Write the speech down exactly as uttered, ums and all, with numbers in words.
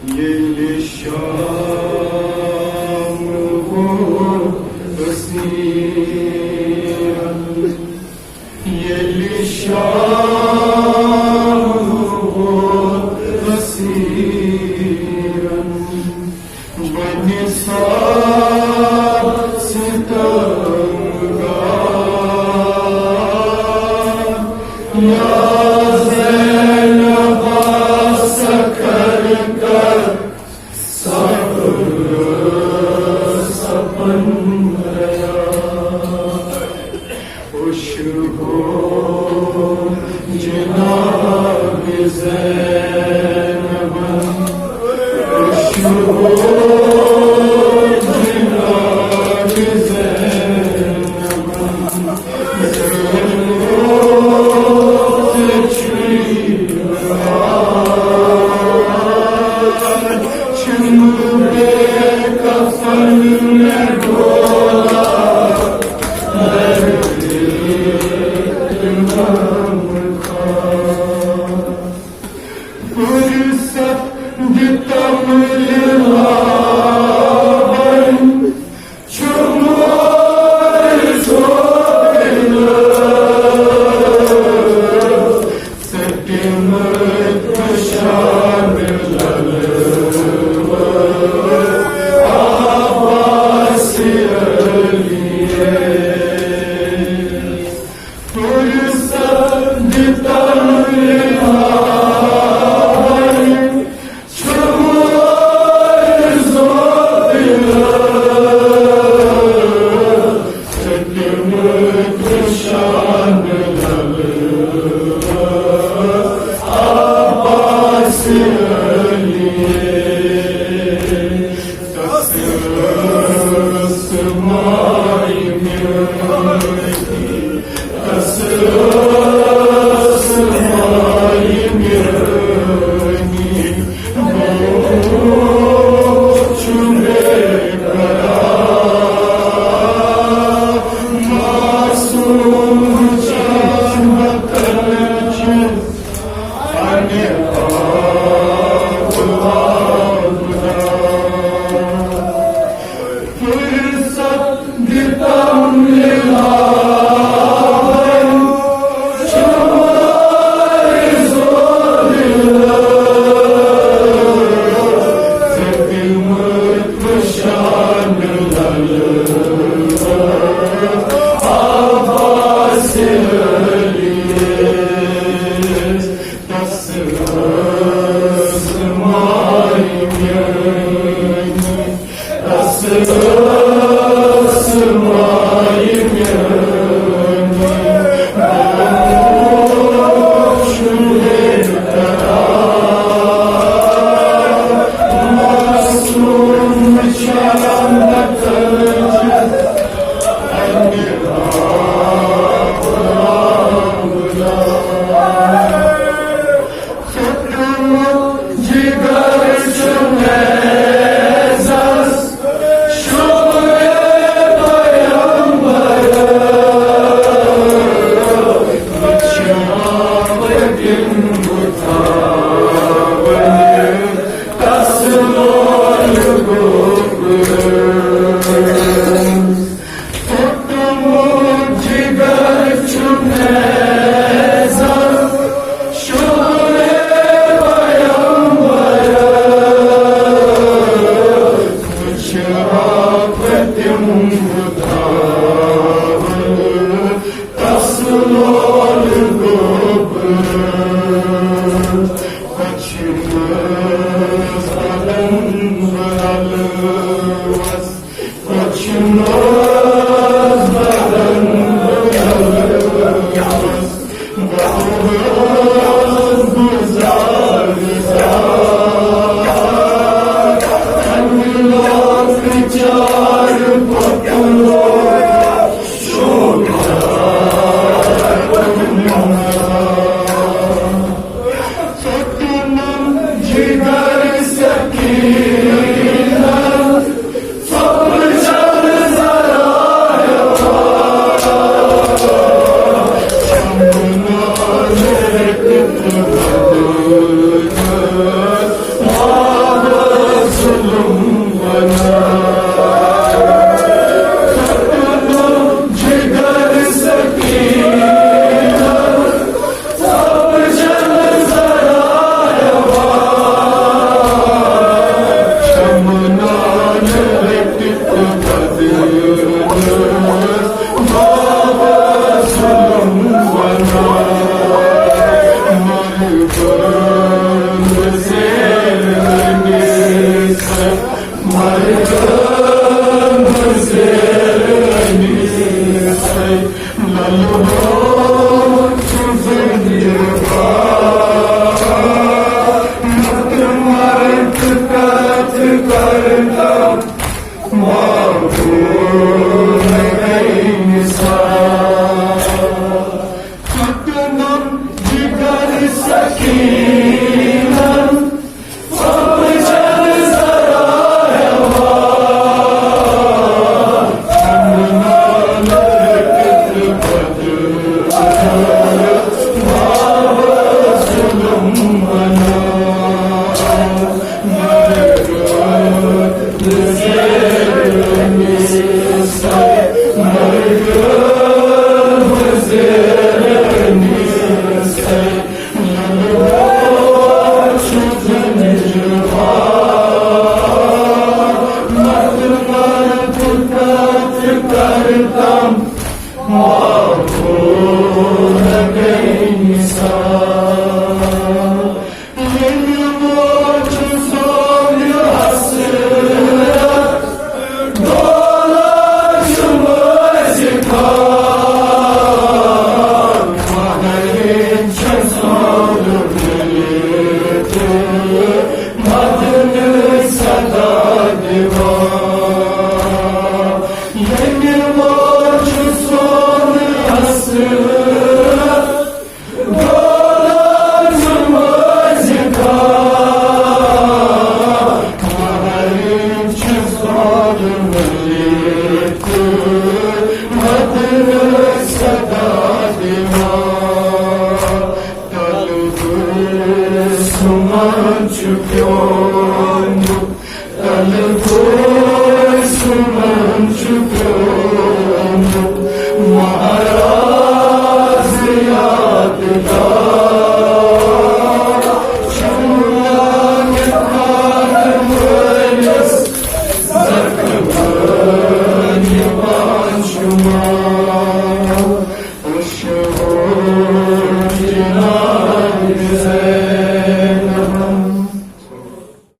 ییٚلہِ شام ووت أسیٖرن، ییٚلہِ شام ووت أسیٖرن، وۄنہِ ساتھ ستم گار، یا زینبا سکھر کر، سپن سپن ریا، خوش ہو جناب زینب، خوش ہو جناب زینب۔ فرصت دِتم لِلاوَن، چھُ مور زوبِلہٕ، ژٔٹِمٕتۍ پَشان لَلہٕ عباس علی۔ فرصت دِتم لِلاوَن، چھُ مور زوبِلہٕ، ژٔٹِمٕتۍ پَشان لَلہٕ عباس علی۔ تس ٲس ماے میٲنی، تس ٲس ماے میٲنی، بوچھ مےٚ کران معصوم چاہتن چھ۔ تس ٲس ماے میٲنی، تس ٲس ماے میٲنی، بوچھ مےٚ کران معصوم چاہتن چھ۔ ظلم بنا، جگر سکینہ، اب جل ذرا، شمعان رٹت بدن، بابا ظلم بنا، ملبن زیر نیست. مرگم زیر نیست، للو چو زنجیر با، مت مرد کت کردم، ما بون نیسان. کتنم جگر سکینم،